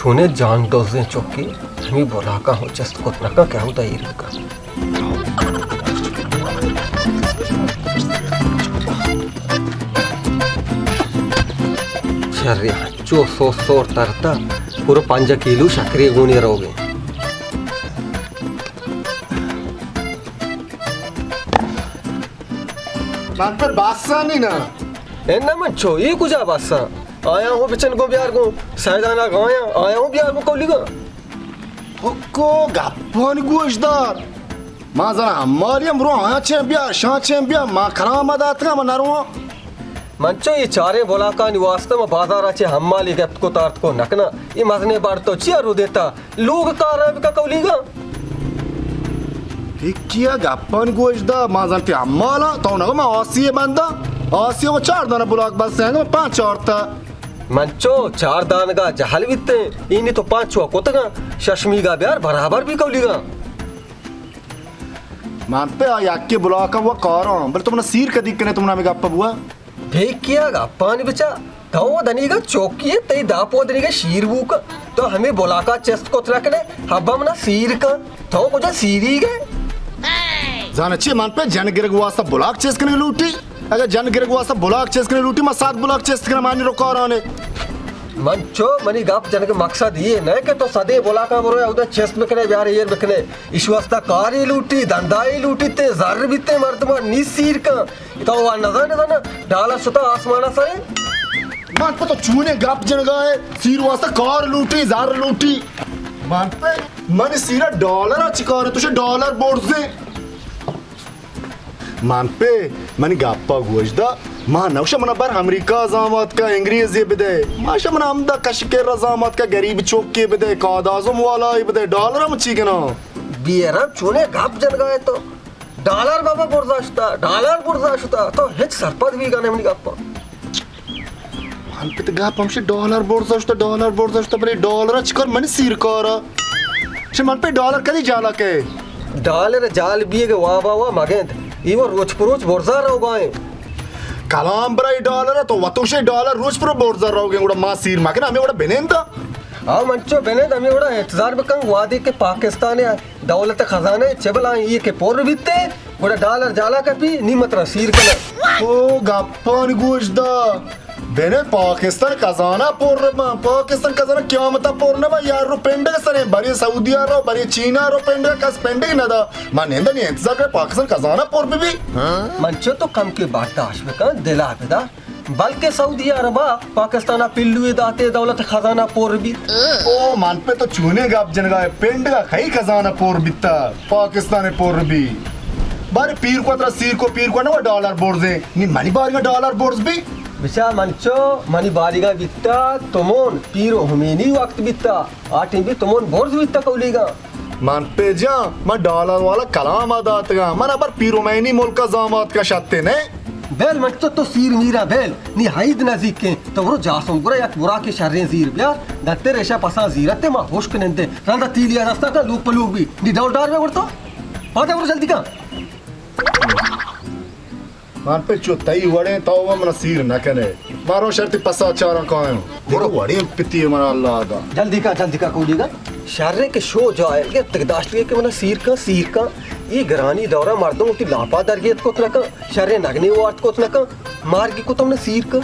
انہیں جان دوزیں چکے، ہمے بلاکاں ہوں چست کت نہ کن کہ ہمودا ایر بکن۔ شرے ہنچو سور سور ترتا، پورا پنجاہ کیلو شکرے گونے روگے۔ من پہ باسانی نا۔ اے نہ من چو، اے کجا باساں؟ آیاں ہوں بچن گوں بیار گوں، سیدانا گایاں، آیاں ہوں بیار گوں کولیگاں۔ پکو گپانی گوش دار۔ ما زنا ہماری ہم رو آیاں چین بیار، شاں چین بیار، ما کرام داتگاں، ما نرواں۔ من چو اے چاریں بلاکانی واسطہ ما بازارا چہ ہمالی گپت کو تارت کو نکناں۔ اے مزنیں بار تو چیا رو دیتا؟ لوگ کار ء بکن کولیگاں۔ ٹکیا گپان گوش دا، ما زانتی حمالاں، تو نگو ما آسی بنداں، آسی و چار دانہ بلاک بس ہیں، پانچ چارتا۔ من چو چار دانگا جہل بیتیں، اینی تو پانچ چو کتگاں، ششمیگا بیار برابر بی کولیگاں۔ من پہ آ یکی بلاکاں و کاراں، بلے تو منا سیر کدی کنے تو منا ہمیں گپا بوا۔ بے کیا گپانی بچا، تو دنیگا چوکی ئے، تئی داپو دنیگا شیر بوکا، تو ہمیں بلاکا چست کت نہ کنے، ہبا منا سیر کن، تو کجا سیری گئے؟ زانا چی من پہ جن گرگ واسطہ بلاک چست کنے لوٹی؟ اگر جن گرگ واسطہ بلاک چست کنے لوٹی، ما سات بلاک چست کنے مانی رو کارانے۔ من چو منی گپ جنگ مقصد یہ نہ کہ تو سدے بلاکا برو اودا چست بکنے بیار ایر بکنے، ایش واسطہ کاری لوٹی، دندائی لوٹی، تے زر بیتے مردمان نی سیر کن۔ تو وا نزانے زانا، ڈالر شتا آسمانا سرے۔ من پہ تو چونے گپ جنگا ہے، سیر واسطہ کار لوٹی، زر لوٹی۔ من پہ من سیرا ڈالر چی کار ہے، تو ڈالر برزے۔ من پہ منی گپا گوش دا، ما نوشا منا بر امریکہ زامات کا انگریزی بدے۔ ما شا منا ہمدا کش کر زامات کا غریب چوکے بدے، قائد اعظم والا بدے، ڈالر ہم چی گنا۔ بیرم چونے گپ جنگا ہے تو۔ ڈالر بابا برزا شتا، ڈالر برزا شتا، تو ہچ سرپد بیگا نہ منی گپا۔ من پت گپ ہمشہ ڈالر برزا شتا، ڈالر برزا شتا، بلے ڈالر چکار منی سیر کارا؟ شہ من پہ ڈالر کدی جالا کئے؟ ڈالر جال بیگ وابا وا مگند، ای وہ روچ پروچ برزا روگائیں۔ کلام برای ڈالر تو وتوشے ڈالر روچ پر برزا روگیں، گڑا ما سیر مکن ہمیں گڑا بنندا۔ آ منچو بنند ہمیں گڑا انتظار بکن وادی کہ پاکستان دولت خزانہ چہ بلاہیں اے کہ پر بیت، گڑا ڈالر جالا کپی، نی ما ترا سیر کناں۔ او گپانی گوش دا۔ بنے پاکستان خزانہ پر بن، پاکستان خزانہ قیامتا پر نہ بن، یار رو پنڈگ سریں، برے سعودی رو، برے چینا رو پنڈگ، کس پنڈگ نہ دا۔ من نندنی انتظار کرے پاکستان خزانہ پر بی۔ من چہ تو کم کے برداشت بکن، دلا بدا۔ بلکہ سعودی عربا پاکستانا پلوے داتے دولت خزانہ پر بیت۔ او من پہ تو چونیں گپ جنگا ئے، پنڈگا کئی خزانہ پر بیتا، پاکستان پر بی۔ بارے پیر کو ترا سیر کو، پیر کو نہ ڈالر برزے، نی منی بارگا ڈالر برز بی۔ بچا منچو، منی بارگا بیتا تمون، پیر و ہمینی وقت بیتا، آ ٹیم بی تمون برز بیتا کولیگا۔ من پہ جان، من ڈالر والا کلام ء داتگاں۔ من ابر پیرومینی ملک ء زامات کشتے نے۔ بیل من تو، تو سیر میرا بیل، نی عید نزیکیں، تو برو جاسم گرا یک براکے شریں زیر بیار، دنتے ریشا پساں زیرتے ما ہوشک نندے، رندا تیلی ء دستا کا لوک پلوک بی، نی ڈول ڈار بے گڑ تو، پادا برو جلدی کا۔ من پہ چو تئی وڑیں تو و منا سیر نہ کنے۔ مارو شرطی پسا چاراں کایاں۔ برو وڑیں پتی منا اللہ دا۔ جلدی کا، جلدی کا کولی کا۔ شرے کہ شو جائے گپتگ داشت کہ منا سیر کا، سیر کا۔ یہ گرانی دورہ مردم وتی لاپا درگیت کت نہ کن۔ شرے نگنے وارت کت نہ کن۔ مارگی کت منا سیر کا۔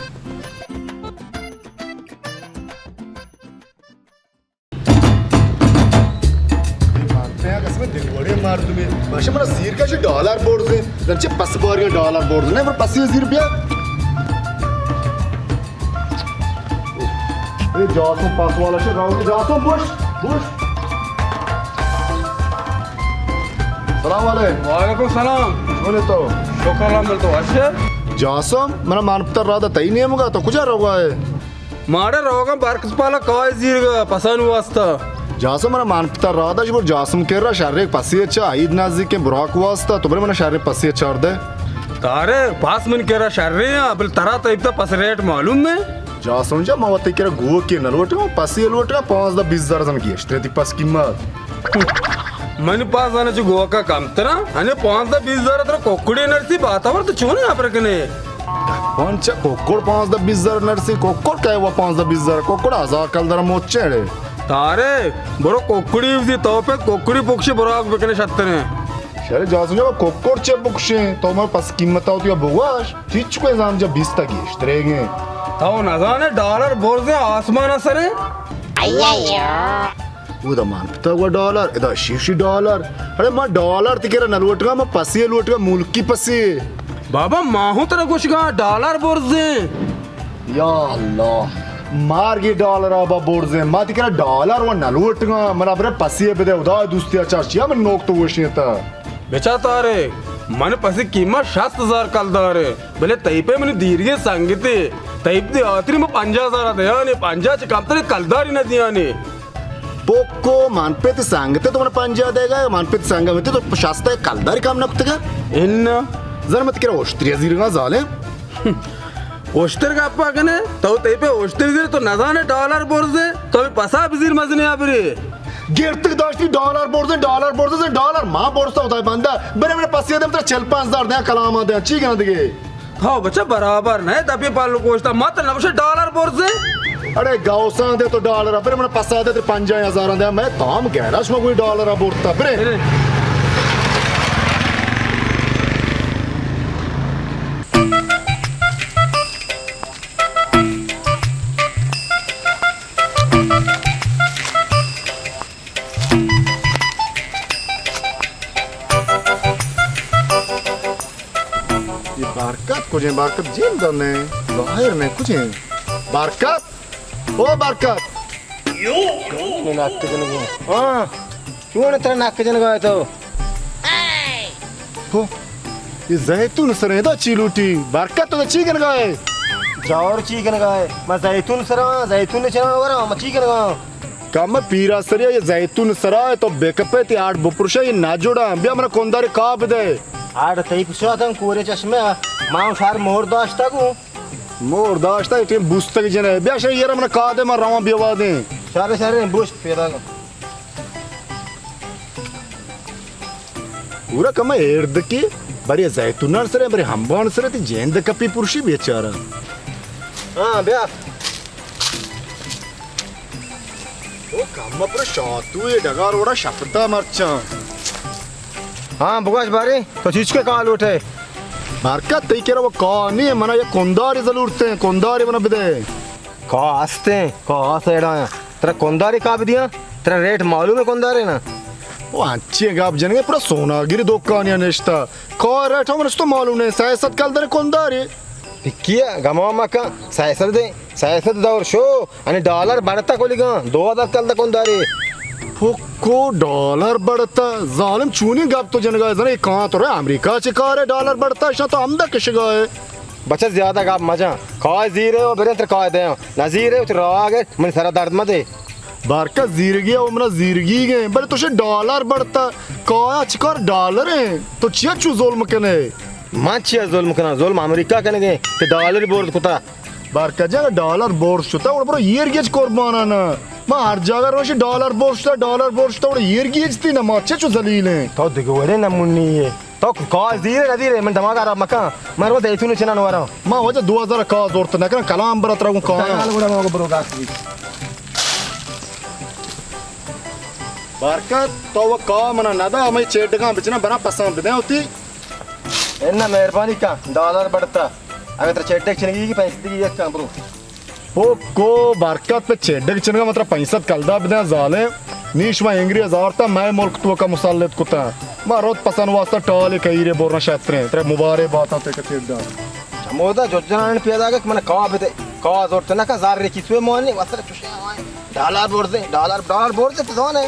اے مردے ء قسم دل وڑیں مردمے۔ ماشاء من سیر کش ڈالر برزیں۔ رنچے پس باریاں ڈالر برزیں۔ نہ، پر پسی زیر بیا۔ اے جاسم پس والا شے راو۔ Jasim Bush, Bush. سلام علیکم۔ وعلیکم سلام۔ چونے تو؟ شکر الحمدللہ، تو اچھے؟ جاسم، منا مان پتر رادا تئی نیمگا، تو کجا روگا ہے؟ ماڑے روگاں برکت پالا کائے زیرگا پسانی واسطہ۔ جاسم منا مان پتا رادا شبر جاسم کرا شرے پسی چا عید نزدیکیں براک واسطہ تو بلے منا شرے پسی چار دے۔ تارے پاس من کرا شرے ہاں، بل ترا تیبتا پس ریٹ معلوم ہے؟ جاسم جا ما وتی کرا گو کے نہ لوٹا، پسی لوٹا پانزدہ بیست ہزار زن گیشتر تی پس قیمت۔ من پاس زانا چو گوکا کمترا، انے پانزدہ بیست ہزار ترا کوکڑے نرسی باتاور تو چونے اپر کنے؟ پنچ کوکڑ پانزدہ بیست ہزار نرسی، کوکڑ کئے و پانزدہ بیست ہزار، کوکڑ ہزار کلدار موچے ڑے۔ ارے، برو ککڑی بزی، تو پہ ککڑی پکشی براک بکنے شتریں۔ شرے جاسم جان، ککڑ چے بکشیں؟ تو مر پس قیمت آو تو یا بگواش، ہچ کوئی زان جا بیست گیشتریں۔ تو نزانے ڈالر برزیں آسمان سریں؟ او دا مان پتا گوا ڈالر، ادا شیشی ڈالر۔ ارے ما ڈالر تی کرا نہ لوٹگا، ما پسی لوٹگا، ملکی پسی۔ بابا، ما ہوں ترا گوشگا ڈالر برزیں۔ یا اللہ، مارگی ڈالر آبا برزیں۔ ما تی کرا ڈالر و نہ لوٹگا، منا برے پسی بدے، خدا دوستی چارچیا من نوک تو وشیتا۔ بچا تارے، من پسی قیمت شست ہزار کلدارے، بلے تئی پہ منی دیرگیں سنگتے، تئی پہ دی آتری من پنجاہ ہزار دیانے، پنجاہ چہ کمتر کلداری نہ دیانے۔ پوکو، من پہ تی سنگتے تو من پنجاہ دے گا، من پہ تی سنگتے تو شست کلداری کم نہ کتگا۔ ان زر مت کرا اشتری زیرگا ظالم۔ اشتر گپا کنے، تو تئی پہ اشتر زیر، تو نزانے ڈالر برزے، تو بھی پسا بزیر مزنے ابری۔ گرتگ داشتی ڈالر برزے، ڈالر برزے، ڈالر ما برستا ہوتا بندہ۔ برے برے پسیہ دم ترا چل پانچ ہزار دیا کلام دیا، چی گنا دگے؟ ہاں بچہ، برابر نہ، دپی پالو کوشتا، مت نہ بچہ ڈالر برزے۔ اڑے گوسان دے تو ڈالر، برے من پسا دے تر پنجاہ ہزار دے، میں تام گہرا شما کوئی ڈالر برتا، برے۔ برے۔ یہ برکت کجیں؟ برکت جند نے، ظاہر نے کجیں؟ برکت، او برکت۔ ہاں، چون ترا نک جنگا ہے تو؟ ہو، یہ زیتون سریں دا چی لوٹی؟ برکت تو چی کنگا ہے؟ جاور چی کنگا ہے؟ ما زیتون سرا، زیتون چنا ورا، ما چی کنگا؟ کم پیرا سریا یہ زیتون سرا ہے، تو بکپے تی آڑ بپرشا، یہ نہ جوڑا۔ بیا منا کنداری کا بدے۔ آڑ تئی پشا تن کورے چشمے، ما شار مور داشتا کو۔ مور داشتا، یہ ٹیم بوستگ جنے۔ بیا شر یہ منا کا دے، ما روان بیا وادیں۔ شر شر بوشت پیدا کن۔ پورا کم ایرد کی، برے زیتونان سرے، برے ہمبان سرے، تی جند کپی پرشی بیچارہ۔ ہاں، بیا۔ او کم پر شاتو اے ڈگار وڑا شپتا مرچاں۔ ہاں، بگوش بارے، تو چیچ کے کال اٹھے؟ برکت تئی کرا وہ کا نہیں، منا یہ کنداری ضرورت ہے، کنداری منا بدے۔ کا ہستیں، کا ہس ایڑا۔ ترا کنداری کا بدیاں؟ ترا ریٹ معلوم ہے کندارے نا؟ او انچیں گپ جنگے، پورا سوناگری دکانیا نشتا۔ کا ریٹ ہم نشتو معلوم نہیں، سئے سد کلدار کنداری۔ پکیا گما مکا، سئے سد دے، سئے سد دور شو، انی ڈالر بڑھتا کلیگاں، دو ہزار کلدار کنداری۔ پھکو ڈالر بڑھتا، ظالم چونی گپ تو جنگا زنے، کان تو رے امریکہ چے کارے ڈالر بڑھتا، شاں تو ہمدا کشگا ہے۔ بچہ زیادہ گپ مجاں۔ کائے زیرے و بریں تر کائے دیاں۔ نہ زیرے و تر راہ گئے، من سرا درد مدے۔ بارکا زیرگی ہے، و منا زیرگی گئے۔ بلے تو شے ڈالر بڑھتا۔ کایا چکار ڈالر ہیں؟ تو چیا چو ظلم کنے؟ من چیا ظلم کناں؟ ظلم امریکہ کنگے کہ ڈالر برد کتا۔ بارکا جان ڈالر برد شتا، اور برو ایر گیج قربانانا۔ ما ہر جاگہ روشی ڈالر برد شتا، ڈالر برد شتا، اور ایر گیج تی نا، ما چیا چو ذلیل ہیں؟ تو دگہ وڑے نمونی ہے۔ تو کا زیرے نہ زیرے، من دماغ خراب مکن۔ من رو زیتون چنان وراں۔ ما وجہ دو ہزار کا زورت نہ کرن، کلام برت رہوں کا۔ دلال گڑا ما برو گاس بھی۔ برکت، تو وہ کا منا نہ دا، ہمیں چیڈگاں بچنا بنا پسند دیں ہوتی۔ انہ مہربانی کا، ڈالر بڑھتا۔ اگر تر چیڈگ چنگی کی پیسے دی یک کم برو۔ پوکو برکت پہ چیڈگ چنگا مترا پنچ سد کلدار بدن ظالم۔ نی شما انگریز آورتا مئے ملک توکا مسلط کتا۔ ما روت پسن واسطہ ٹالے کئیرے بورنا شتریں۔ ترے مبارے باتاں تے کہ چیڈا۔ چمودا جوجنان پیدا کہ من کا بدے۔ کا زورت نہ کا زار ری کیسوے مونی واسطہ چوشے آوائیں۔ ڈالر برزے، ڈالر، ڈالر برزے تو زانے۔